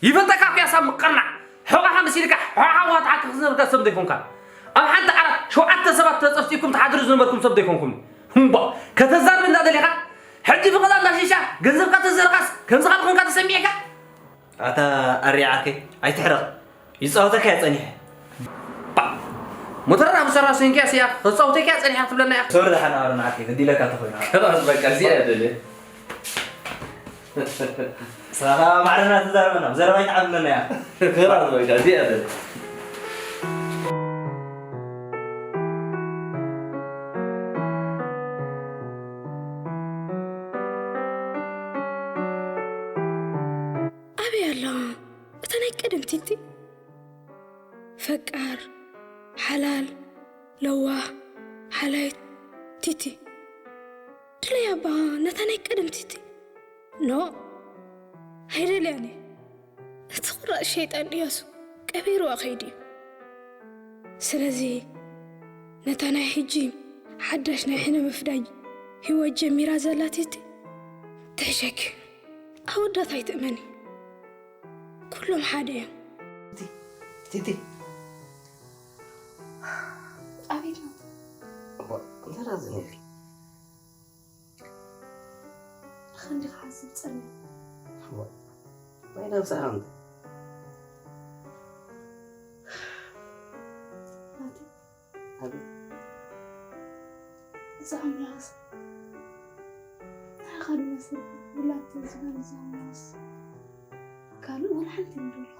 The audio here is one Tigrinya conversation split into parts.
ይፈልጠካ እኮ ያሳም ቀርና። ሕቆኻ መሲልካ ሕቆኻ ዋትዓካ ክትነብርካ ሰብ ዘይኮንካ። ኣብ ሓንቲ ዓራት ሸውዓተ ሰባት ተጸፍጺፍኩም ትሓድሩ ዝነበርኩም ሰብ ዘይኮንኩም። እምባ፣ ከተዛርብ እንዳደሊኻ፣ ሕጂ ፍቕዳ እንዳሽሻ፣ ገንዘብካ ተዘርኻስ፣ ከምዚ ካብ ኮንካ ተሰሚዕካ? ኣታ ኣሪ ዓርከይ፣ ኣይትሕረቕ። ይጻወተካ እየ ጸኒሐ። ባ፣ ሞተርና ብሰራ ሰንኪያ ስያ፣ ክጻወተካ እየ ጸኒሐ ክትብለና እያ። ሶሪ፣ ደሓን ኣረ ንዓርከይ፣ በዲለካ ተኾይኑ። ከላስ በቃ፣ እዚኣ እየ ደልየ። ስራኻ ማዕረና ተዛረበና፣ ብዘረባ ኣይትዓብለና እያ። ከላስ በቃ፣ እዚኣ እየ ደልየ። ኣበይ ኣላ እታ ናይ ቀደም ቲቲ? ፈቃር፣ ሓላል፣ ለዋህ፣ ሓላይት ቲቲ። ድለያ እባ ነታ ናይ ቀደም ቲቲ። ኖ፣ ኣይደልያን እየ። እቲ ቁራጽ ሸይጣን እያሱ ቀቢርዋ ከይዱ እዩ። ስለዚ ነታ ናይ ሕጂ ሓዳሽ ናይ ሕነ ምፍዳይ ህይወት ጀሚራ ዘላ ቲቲ ትሕሸኪ። ኣወዳት ኣይትእመኒ። ኩሎም ሓደ እዮም። ቲቲ፣ ቲቲ። ኣቤት ናቱ። እዋ፣ እንታይ ደኣ ዝኒኤኪ? ንኸንዲ ክሓስብ ጸኒሐ። እዋ፣ ናይ ናብ ሰላም። ናቲ። ኣቤት። እዚ ኣምላኽስ ንዓኻ ዝመስል ውላድ ተዝህበኒ እዚ ኣምላኽስ ካልእ ወላ ሓንቲ ምደለኹ።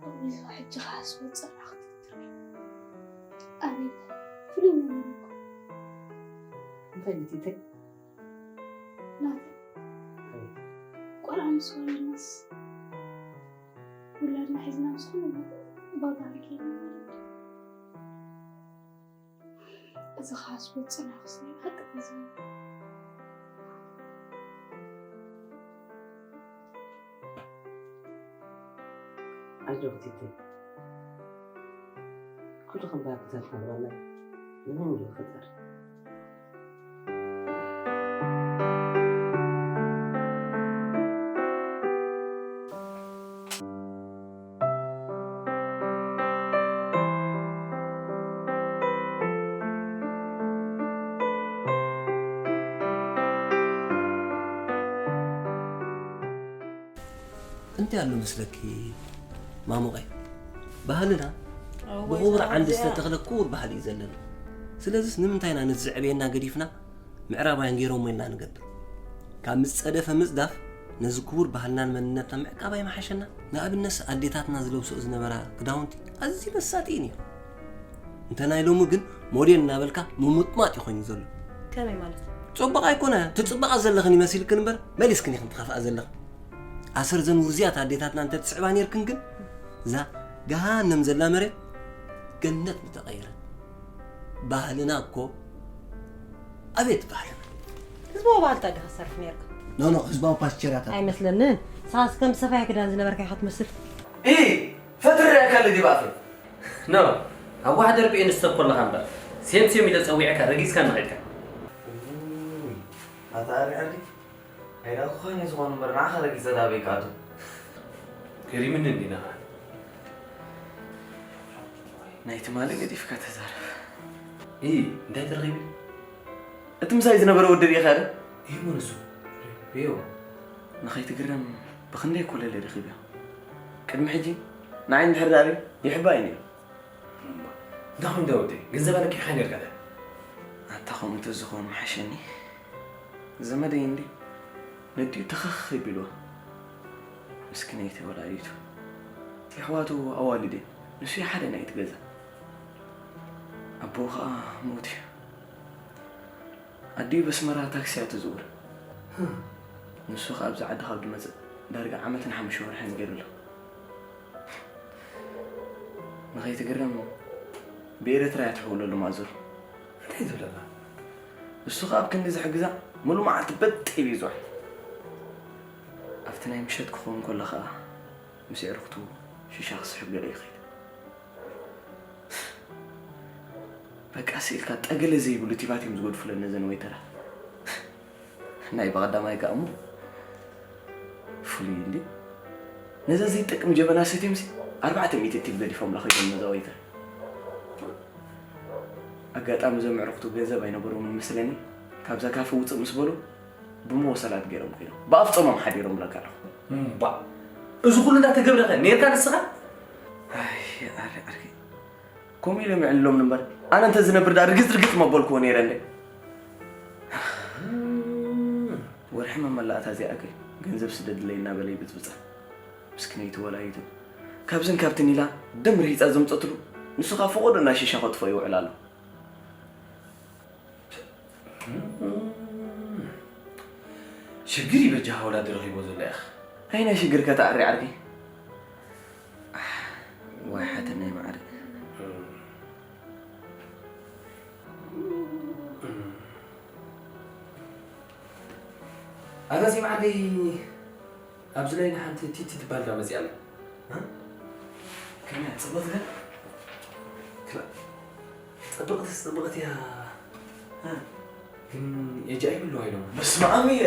እሞ ሕጂ ክሓስቦ ዝጸናሕኩ ትትሪ። ኣቤት፣ ፍሉይ ነገር እኮ። እንታይ ቢቲተይ? ናቲ። ኣቤት። ቆልዓ ምስ ወለድናስ ውላድና ሒዝና ምስ ዝኾነ ቦታ ባጋ ርኪብና ማለት እዩ። እዚ ክሓስቦ ዝጸናሕኩስ ናይ ብሓቂ ተዝህበኒ። ኣጆኺ ቲቲ፣ ኩሉ ከም ባህግታት ናብራና ንመን ኢሉ ይፈጠር? እንታይ ኣሎ መስለኪ ማሙቐይ? ባህልና እወ፣ ብኽቡር ሰላም ዓንዲ እዚኣ። ዝተተኽለ ክቡር ባህሊ እዩ ዘለና። ስለዚስ ንምንታይ ኢና ነቲ ዘዕበየና ገዲፍና ምዕራባውያን ገይሮሞ ኢልና ንገድም? ካብ ምጸደፈ ምጽዳፍ ነዚ ክቡር ባህልናን መንነትና ምዕቃብ ኣይምሓሸና? ንኣብነትስ ኣዴታትና ዝለብስኦ ዝነበራ ክዳውንቲ ኣዝዩ መሳጢ እዩ ነይሩ። እንተ ናይ ሎሚ ግን ሞዴል እናበልካ ምሙጥማጥ እዩ ኮይኑ ዘሎ። ከመይ ማለት? ጽቡቕ ኣይኮነ። ትጽብቓ ዘለኽን ይመሲልክን እምበር መሊስክን ኢኽን ትኸፍኣ ዘለኽን። ኣሰር ዘን ውርዝያት ኣዴታትና እንተ ትስዕባ ነይርክን ግን እዛ ገሃነም ዘላ መሬት ገነት ምተቐየረት። ባህልና እኮ ኣቤት ባህልና። ህዝባዊ ባህልታት ዲኻ ትሰርሕ ነይርካ? ኖ፣ ኖ፣ ህዝባዊ ፓስቸራታት። ኣይመስለንን። ንስኻስ ከም ሰፋያ ክዳን ዝነበርካ ኢኻ ትመስል። ኢ፣ ፈትሪ ርኣካ ኣለዲ ብኣፈይ። ኖ፣ ኣብ ዋሕደ ርብዒ ንስተብ ከለኻ እምበር፣ ሴም ሴም ኢለ ጸዊዐካ ረጊጽካ ንኸድካ። እይ፣ ኣታ ኣሪ ዓዲ። ኣይዳ እኮ ኸይነ ዝኾኑ እምበር ንዓኻ ረጊጸ ዳበይ ክኣቱ። ገሪምኒ እንዲና። ናይ ትማሊ ገዲፍካ ተዛረብ። ኢ፣ እንታይ ተረኺቡ? እቲ ምሳይ ዝነበረ ወዲ ርኢኻ ዶ? እዩ ንሱ። ሪዮ። ንኸይትግረም ብኽንደይ ኮለል ረኺብያ። ቅድሚ ሕጂ ንዓይ እንድሕር ዳኣሪ ይሕባይ ነይሩ። እምባ፣ እንታይ ኮይኑ ዳውዴ? ገንዘብ ኣለኪ ኢኻ ነርካ ዳ? ኣታ ከምኡ እንተዝኸውን ምሓሸኒ። ዘመደይ እንዲ ነዲኡ ተኸኽ ይብልዋ። ምስኪነይቲ ወላዲቱ። የሕዋቱ ኣዋልድ እየን። ንሱ እዩ ሓደ ናይቲ ገዛ። ኣቦኡ ኸኣ ሞት እዩ። ኣዲኡ በስመራ ታክሲ እያ ትዝውር። ንሱ ኸኣ ኣብዚ ዓዲ ካብ ዝመጽእ ዳርጋ ዓመትን ሓሙሽተ ወርሕን ገይሩ ኣሎ። ንኸይትግረም ብኤረትራ እያ ትሕውለሉ ማእዘሩ። እንታይ ትብለና? እሱ ኸኣ ኣብ ክንዲ ዝሕግዛ ሙሉእ መዓልቲ በጥ ኢሉ እዩ ዝውዕል። ኣብቲ ናይ ምሸት ክኸውን ከሎ ኸኣ ምስ ኣዕሩኽቱ ሽሻ ክስሕብ ገለ ይኸይድ። በቃ ስኢልካ ጠገለ ዘይብሉ ቲማቲም ዝገድፉለን ነዘን ወይተራት። ናይ ብቐዳማይ ከኣ እሞ ፍሉይ እንዲ ነዛ ዘይጠቅም ጀበና ሰትዮም ሲ ኣርባዕተ ሚእቲ ቲፕ ገዲፎምላ ከይዶም ነዛ ወይተር። ኣጋጣሚ እዞም ኣዕሩኽቱ ገንዘብ ኣይነበሮምን መስለኒ። ካብዛ ካፈ ውፅእ ምስ በሉ ብመወሰላት ገይሮም ከይዶም ብኣፍፀሞም ሓዲሮም ብለካ ኣለኹ። እምባ፣ እዚ ኩሉ እንዳተገብረኸ ነርካ ንስኻ? ኣይ፣ ኣረ ዓርከይ፣ ከምኡ ኢሎም የዕልሎም እምበር ኣነ እንተ ዝነብር ዳ ርግፅ ርግፅ መበልክዎ ነይረ እንደ። ወርሒ መመላእታ እዚኣ ከ ገንዘብ ስደድለይ እናበለ ይብፅብፃ። ምስኪነይቲ ወላዲቱ ካብዝን ካብትን ኢላ ደም ርሂፃ ዘምፀትሉ፣ ንሱ ካብ ፈቐዶ እናሸሻ ከጥፎ ይውዕል ኣሎ። ሽግር ይበጃ ወላዲ ረኺቦ ዘሎ ያኽ። ኣይና ሽግር ከተዓሪ ዓርኪ። ዋይ ሓተናይ ማዕረ። ኣዛዚ ማዕረይ ኣብዚ ላይ ንሓንቲ ቲቲ ትበሃል ዳ መፅያ ኣላ። እ? ከመይ እያ? ፅብቕቲ ዶ? ክላ-፣ ፅብቕቲ፣ ፅብቕቲ እያ። እ? ግን ኤጃ ይብሉ ኣይሎም። በስመ ኣብ እየ።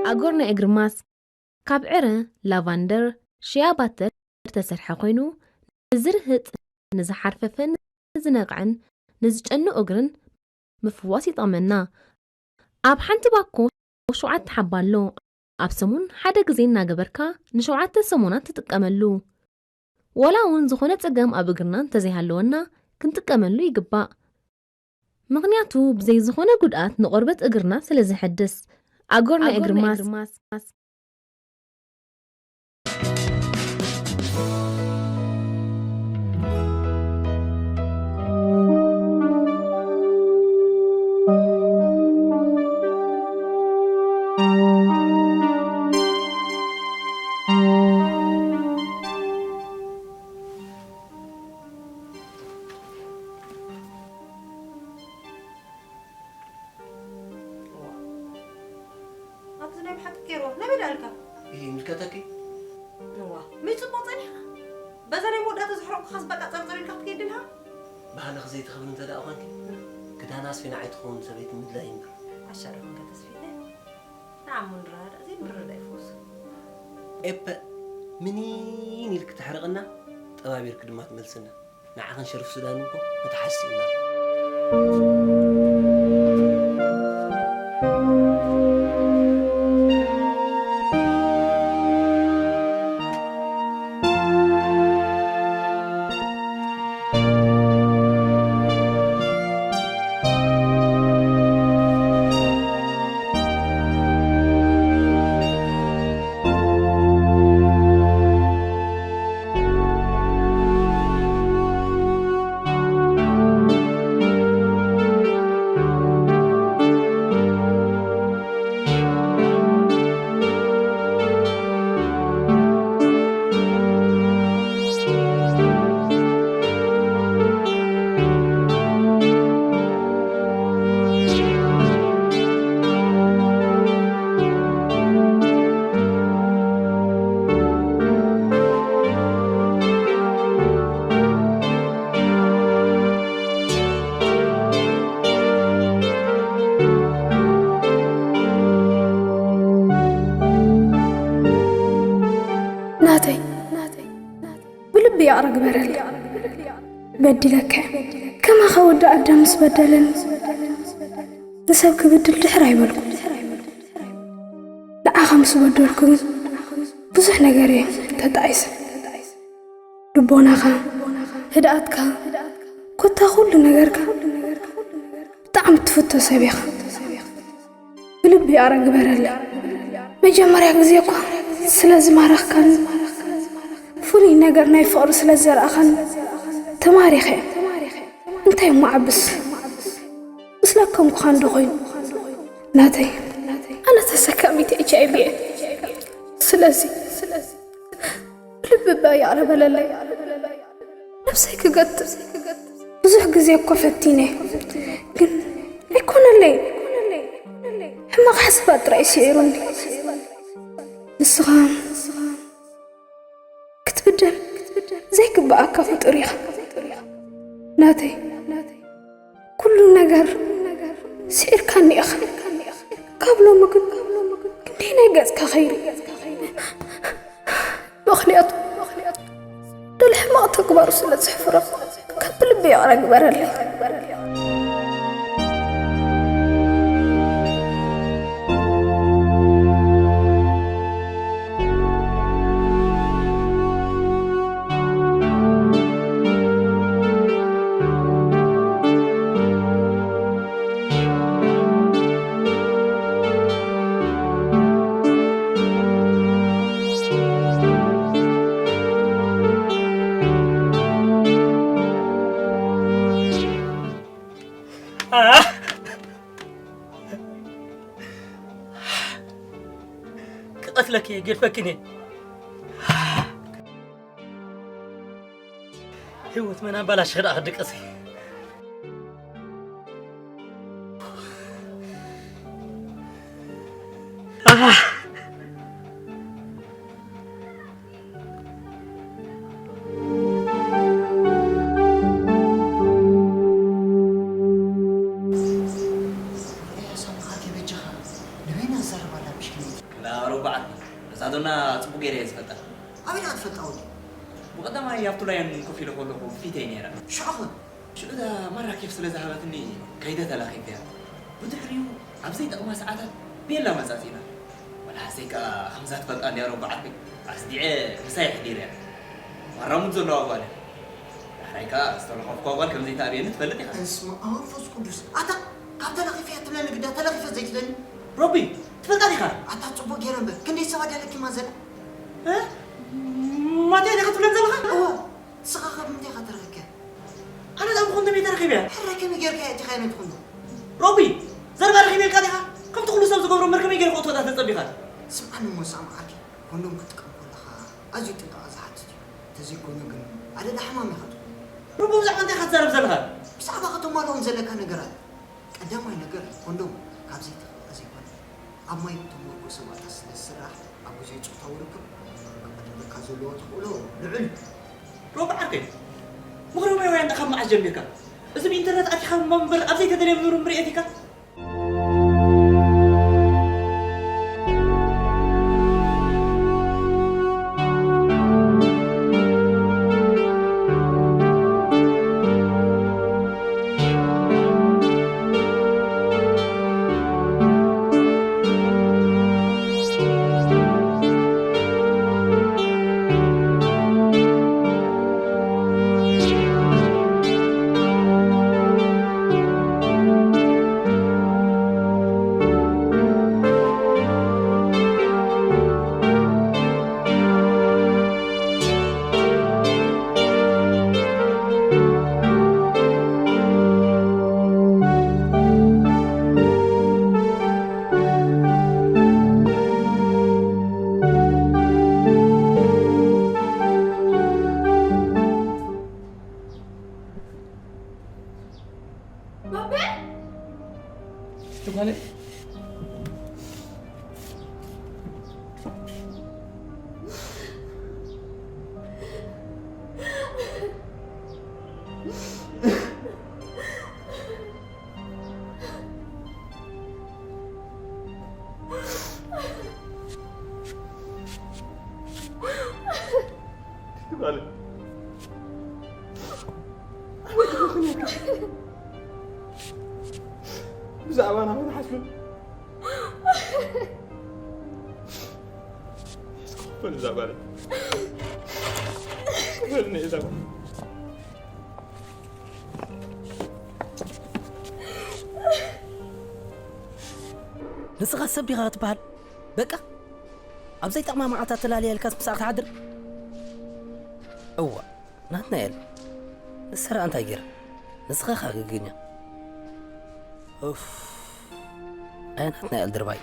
ኣጎር ናይ እግሪ ማስክ ካብ ዕረ፣ ላቫንደር፣ ሽያ ባተር ዝተሰርሐ ኮይኑ፣ ንዝርህጥ፣ ንዝሓርፈፈን ንዝነቕዕን ንዝጨኑ እግርን ምፍዋስ ይጠቕመና። ኣብ ሓንቲ ባኮ ሸውዓተ ሓባ ኣሎ። ኣብ ሰሙን ሓደ ግዜ እናገበርካ ንሸውዓተ ሰሙናት ትጥቀመሉ። ዋላ እውን ዝኾነ ጸገም ኣብ እግርና እንተዘይሃለወና ክንጥቀመሉ ይግባእ። ምኽንያቱ ብዘይ ዝኾነ ጉድኣት ንቆርበት እግርና ስለ ዝሕድስ። ኣጎር ናይ እግሪ ማስ። እዋ። ኣቲ ናይ ብሓቂ ኬርዋ፣ ናበይ ደኣ ኢልካ? ይምልከተኪ። እዋ፣ መይ ጽቡቕ ጸኒሕካ? በዛ ናይ መወዳእታ ዘሕረቑኻስ በቃ ጸርጸር ኢልካ ክትከይድ ድልኻ? ባህልኺ ዘይትኽብሪ እንተ ደኣ ኾንኪ፣ ክዳን ኣስፊና ኣይትኸውን ሰበይቲ ምድላይ እምበር። ዓሻ ዶ ኾንካ ተስፊተ? ንዓሞ ንረዳዳእ፣ ዘይምርድዳእ ይፍውስ። ኤፐ፣ ምኒን ኢልኪ ተሕርቕና፣ ጠባቢርኪ ድማ ትመልስና። ንዓኽን ሸሪፍ ሱዳን እኮ መተሓሲብና። ናተይ፣ ብልቢ ይቕረ ግበረለይ። በዲለካ እየ። ከማኻ ወዲ ኣዳም ምስ በደለኒ፣ ንሰብ ክብድል ድሕር ኣይበልኩ። ንዓኻ ምስ በደልኩ ግን ብዙሕ ነገር እየ ተጣዒሰ። ልቦናኻ፣ ህድኣትካ፣ ኮታ ኩሉ ነገርካ ብጣዕሚ ትፍቶ ሰብ ኢኻ። ብልቢ ይቕረ ግበረለይ። መጀመርያ ግዜ እኳ ስለ ዝማረኽካኒ፣ ፍሉይ ነገር ናይ ፍቕሪ ስለ ዘርኣኻኒ ተማሪኸ እየ። እንታይ እሞ ዓብስ፣ ምስ ለከምኩኻ እንዶ ኮይኑ። ናተይ፣ ኣነ ተሰካሚት ኤች ኣይ ቪ እየ። ስለዚ፣ ብልቢ እባ ይቕረ በለለይ። ነብሰይ ክገትእ ብዙሕ ግዜ እኮ ፈቲነ፣ ግን ኣይኮነለይን። ሕማቕ ሓሳባት ጥራይ ስዒሩኒ። ንስኻ ክትብደል ዘይግብኣካ ፍጡር ኢኻ ናተይ። ኩሉ ነገር ስዒርካኒ ኢኻ። ካብ ሎሚ ግን ክንደይ ናይ ገጽካ ኸይሩ። ምኽንያቱ ደል ሕማቕ ተግባሩ ስለ ዘሕፍሮ ካብ ልቢ ይቕረ ግበረለይ። ክቐትለኪ እየ፣ ገድፈኪን እየ። ህይወት መን ኣባላሽኺ ደኣ ክድቅሲ። ኣህ! ኣሮባ ዓርኪ፣ እዛ ዶና ጽቡቕ ገይረ እየ ዝፈልጣ። ኣበይ ደኣ ትፈልጣ ወዲ? ብቐዳማይ ኣብቱ ላይን ኮፍ ኢለ ከለኹ ፊተይ ነይራ። ሽዑ ኸ? ሽዑ እዛ ማራ ኬፍ ስለ ዝሃበትኒ ከይደ ተላኺፈያ። ብድሕሪኡ ኣብ ዘይጠቕማ ሰዓታት ቤላ መጻጺና። ወላ ሓሰይ ከኣ ከምዛ ትፈልጣ እንድያ ኣሮባ ዓርኪ፣ ኣስዲዐ ምሳይ ኣሕዲረያ። ማራ ሙድ ዘለዋ ጓል እያ። ዳሕራይ ከኣ ዝተለኸፍኳ ጓል ከም ዘይትኣብየኒ ትፈልጥ ኢኻ። በስመ ኣብ መንፈስ ቅዱስ። ኣታ ካብ ተለኺፈያ ትብለኒ ግዳ ተለኺፈ ዘይትብለኒ? ሮቢ፣ ትፈልጣ ዲኻ? ኣታ ጽቡቕ ገይረ እምበር፣ ክንደይ ሰባት እያ ለኪማ ዘላ? እ? ማትያ ዲኻ ትብለን ዘለኻ? እወ፣ ንስኻ ካብ ምንታይ ኢኻ ተረኺብካያ? ኣነ ደኣ ብኸንደም እየ ተረኺበያ። ሕራይ ከመይ ጌርካ እያ እቲኻ እያ ነቲ ኮንዶም? ሮቢ፣ ዘረባ ረኺበልካ ዲኻ? ከምቲ ኩሉ ሰብ ዝገብሮ እምበር ከመይ ጌርካ እትወጣ ተጸቢኻ? ስምዓኒ እሞ ሳሚ ዓርከይ፣ ኮንዶም ክትጥቀም ከለኻ ኣዝዩ ጥንቃቐ ዝሓትት እዩ። እንተዘይኮይኑ ግን ኣደዳ ሕማም ኢኻ ትኾን። ሮቢ፣ ብዛዕባ እንታይ ኢኻ ትዛረብ ዘለኻ? ብዛዕባ ከተማልኦም ዘለካ ነገራት። ቀዳማይ ነገር ኮንዶም ካብ ዘይተቐብአ ዘይኮነ፣ ኣብ ማይ እቶም ወርጎ ሰባታት ስለ ዝስራሕ፣ ኣብ ግዜ ጾታዊ ርክብ ክቐርበካ ዘለዎ ተኽእሎ ልዑል እዩ። ሮቢ ዓርከይ፣ ምኽሪ ሞያውያን ካብ መዓስ ጀሚርካ? እዚ ብኢንተርነት ኣቲኻ ምንባብ እምበር ኣብ ዘይተደልየ ምርምር የእቲካ? ባቤ? ትጓለ? ትጓለ? ብዛዕባና ምን ሓስብን? በል እዛ ጓለይ። በል ነይ እዛ ጓለይ። ንስኻ ሰብ ዲኻ ክትበሃል? በቃ፣ ኣብ ዘይጠቕማ መዓልታት ተላልያ ኢልካስ ምሳኣ ክትሓድር? እዋ፣ ናትናኤል፣ ንሳ ደኣ እንታይ ገይራ? ንስኻ ኢኻ ገገኛ። ኡፍ፣ ኣይ ናትናኤል ድርባይ።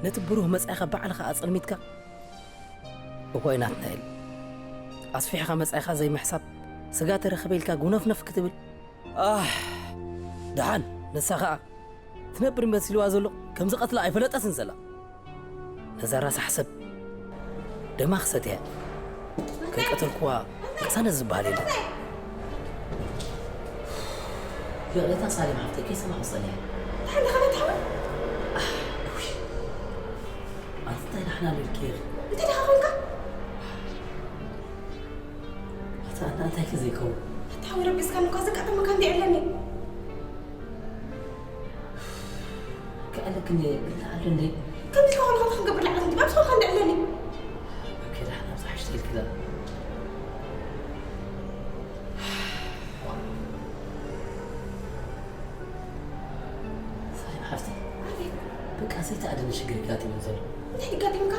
ነቲ ብሩህ መጻኢኻ ባዕልኻ ኣጸልሚትካ። እዋይ ናትናኤል፣ ኣስፊሕኻ መጻኢኻ ዘይምሕሳብ፣ ስጋ ተረኽበ ኢልካ ጉነፍነፍ ክትብል። ኣሕ፣ ደሓን፣ ንሳ ኸኣ ትነብር መሲልዋ ዘሎ፣ ከም ዝቐትላ ኣይፈለጠትን ዘላ። ነዛ ረሳሕ ሰብ ደማ ክሰትያ። ከይቀተልክዋ ቅሳነት ዝበሃል የለን። ይቕሬታ ሳሌም ሓፍተይ፣ ከይሰማዕኩ ጸኒሐ። እንታይ ኣለኻ ነቲ ሓወይ? ኣሕ፣ እውይ። ኣንቲ እንታይ ደሓና ዶ ኢልኪ ኢኺ? እንታይ ደኣ ኮንካ? ኣታ ኣንታ እንታይ ከ ዘይከውን? ኣታ ሓወይ ረቢስካኒ እኳ ዘጋጠመካ እንዲ ኣለኒ። ክዕለክ እንደ ግልዓሉ እንደ ከምዚ ከሆነ ኸንካ ክንገብር ላዕለት እንዲ ባብ ዝኾንካ እንዲ ኣለኒ። ኦኬ፣ ደሓን ኣብዛ ሓሽተ ኢልኪ ዳ። ሳሌም ሓፍቲ፣ ኣቤት። በቃ ዘይተኣደነ ሽግር ይጋጥምን ዘሎ። እንታይ ይጋጥምካ?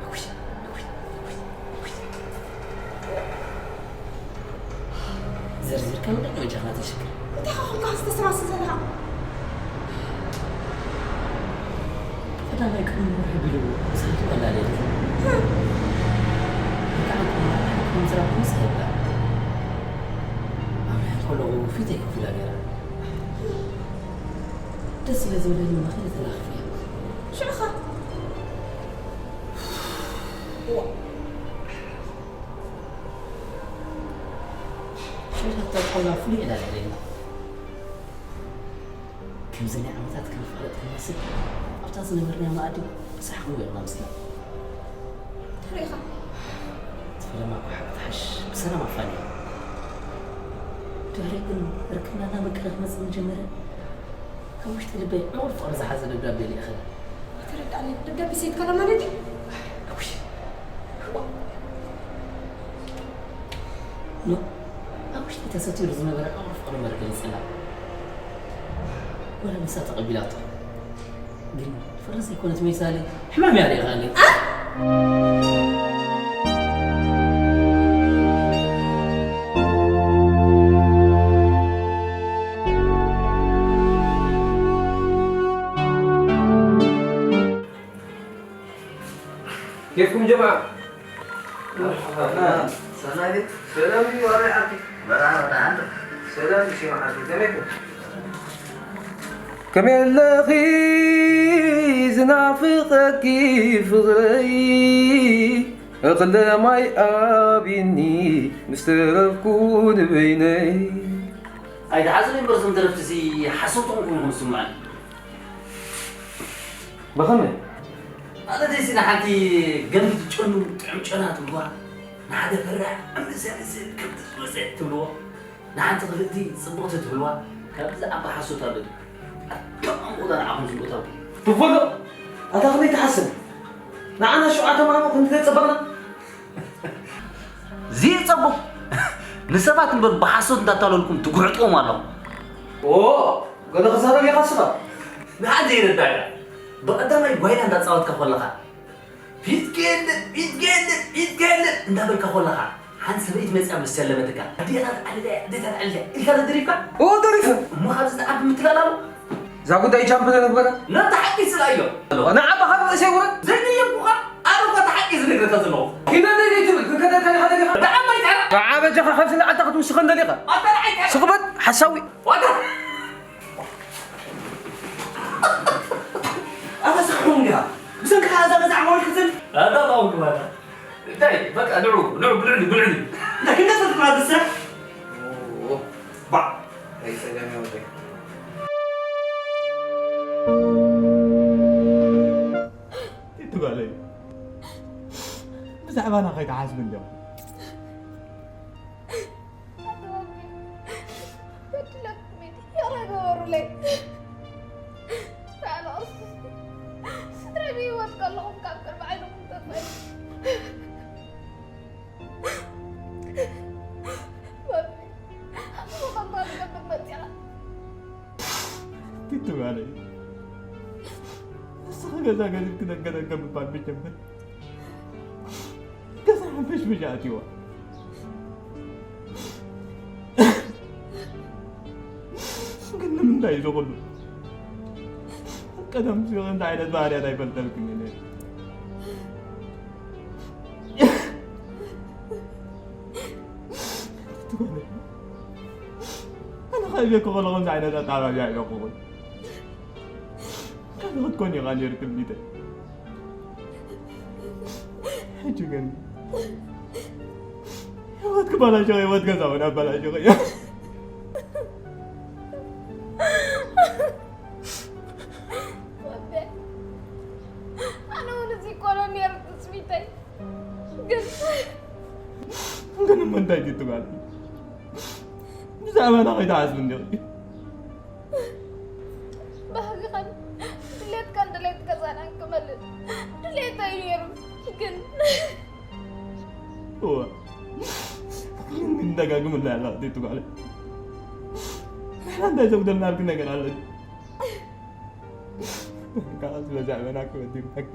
እውይ፣ እውይ፣ እውይ፣ እውይ። ዘርዚርካ ምንዳይ ነው ጃኻተ ሽግር? እንታይ ኸ ኾንካ ዝተሰማስል ዘለኻ? ቀዳማይ ቅድሚ ወርሒ ቢሉ ሳንቲም ኣላለየት። እ። እንታይ ዓንኩ ማለት ከም ዝራብ ምስ ሄዳ። ኣብ ከለኹ ፊተይ ኮፍ ኢላ ነይራ። ደስ ስለ ዝብለኒ መኺነ ተላኺፈያ። ሽዑ ኸ? ዋ። ሽዑ እታ ቆልዓ ፍሉይ ዕላል ኣለኒ። ከምዚ ናይ ዓመታት ክንፋለጥ ክንመስል፣ ኣብ እታ ዝነበርናዮ መኣዲ ብሳሕቂ ወይቕና ምስላ። ተሪኻ ፈለማ እኮ ሓቂ ትሓሽ ብሰላም ኣፋንያ። ድሕሪ ግን ርክብና እናመቀረ ክመፅእ መጀመርያ ካብ ውሽጢ ልበይ ዕቑር ፍቕሪ ዝሓዘ ደብዳቤ ልኢኸላ። ተረዳእኒ። ደብዳቤ ሰይድካላ ማለት እዩ። እውይ፣ ኖ፣ ኣብ ውሽጢ ተሰቲሩ ዝነበረ ዕቑር ፍቕሪ መርገ ይፅላ። ወላ ንሳ ተቐቢላቶ። ግን ፍቕሪ ዘይኮነት መይሳሊ ሕማም እያ ሪኢኻኒ። كيفكم جماعة؟ ሰናይ سلام يا ريحتي. በራ በራ سلام شي محمد كيفكم؟ كم يلخي زنافقك فغري أغلى ما يابيني مسترفكون بيني ኣይትሓዝን እምበር እዞም ደረፍቲ እዚ ሓሶቶም ኮይኖም ዝስምዑኒ። بخمي ማለት እዚ ንሓንቲ ገምቢ ትጨኑ ጥዑም ጨና ትብልዋ፣ ንሓደ ፈራሕ ኣንበሳ ዝመስል ከብቲ ዝወፀ ትብልዎ፣ ንሓንቲ ክልእቲ ፅብቕቲ ትብልዋ፣ ካብዚ ኣባ ሓሶት ኣሎ ድዩ? ኣቶም ኣንቁዳ ንዓኹም ዝምእታው ትፈሎ ኣታ ከመይ ትሓስብ ንዓና ሸውዓተ ማሞ ክንዲ ተፀበቕና ዝፀቡቕ ንሰባት እምበር ብሓሶት እንዳታለልኩም ትጉሕጥዎም ኣለኹም። ኦ ገለ ክዛረብ ኢኻ ስኻ ንሓደ ይረዳእካ። ብቐዳማይ ጓይላ እንዳፃወትካ ከለኻ ፊትካ የለን ፊትካ የለን ፊትካ የለን እንዳበልካ ከለኻ ሓንቲ ሰበይቲ መፅያ ምስ ሰለመትካ ኣዴታት ዓለልያ ኣዴታት ዓለልያ ኢልካ ተደሪፍካ ኦ ደሪፈ እሞ ካብዚ ዝዓቢ ምትላል ኣሎ። እዛ ጉዳይ ቻምፕ ተነግበራ ነቲ ሓቂ ስላ እዮ ንዓባ ካብ ርእሰይ ውረድ ዘይደየብኩኻ ኣነ እኳ እቲ ሓቂ ዝነግረካ ዘለኹ ኪዶ ዘይትብል ክንከተልካ ኢኻ ደሊኻ ብጣዕሚ ኣይትሕረቕ ከዓ በጃኻ ካብዚ ንዓልታ ክትውስኸ እንደሊኻ ኣታ ንዓይ ትሕረቕ ስኽበት ሓሳዊ ዋታ ኣታ ስሕኹም እንዲኻ ብሰንክኻ እዛ ገዛ ዓማዊል ክትብል ኣታ ታውክ ዋታ እንታይ በቃ ንዑ ንዑ ብልዕሊ ብልዕሊ እንታይ ክንደፈትኩና ብስራሕ ባዕ ናይ ሰላም ያወጣይ ትጓለይ ብዛዕባና ከይትሓስብ እንዲኹም በድለኩም እየ ይቕረ ግበሩለይ። ኣልቕሱ ስድራይ ብህይወት ከለኹም ካብ ቅድሚ ዓይንኹም ጠፍእ። ባቢ፣ ኣቲ መቐንታ ዝገብር መፂኻ። ቲቱ ጋለይ ንስኺ ገዛ ገዲፍኪ ደገ ደገ ምባል ምጀምር ገዛ ሕንፍሽፍሽ ኣትይዋ ግን ንምንታይ እዩ ዝኹሉ ቀደም ሲሆን እንታይ ዓይነት ባህርያት ኣይፈልጠልክን እየ ኣነ ከይቤ ክኸለኹም ዓይነት ኣጣባቢያ ኣለኹኹም ካልኦት ኮን ኢኻ ነይሩ ትምኒተይ ሕጂ ግን ህይወት ክባላሸኸ ህይወት ገዛ እውን ኣባላሸኸ እያ ኣነ እውን እዚ ኮሎ ነይሩ ትፅቢተይ ግን ግን እሞ እንታይ ትትባል ብዛዕባና ከይትሓስብ እንዲኺ ባህግኻን ድሌትካን ድሌት ገዛናን ክመልእ ድሌተይ ነይሩ ግን እዋ ንደጋግምላ ያላ ዲቱ ጋለ ንሕና እንታይ ዘጉደልና ኣልክ ነገር ኣለ ከዓ ስለዚ ኣበና ክበድልካኪ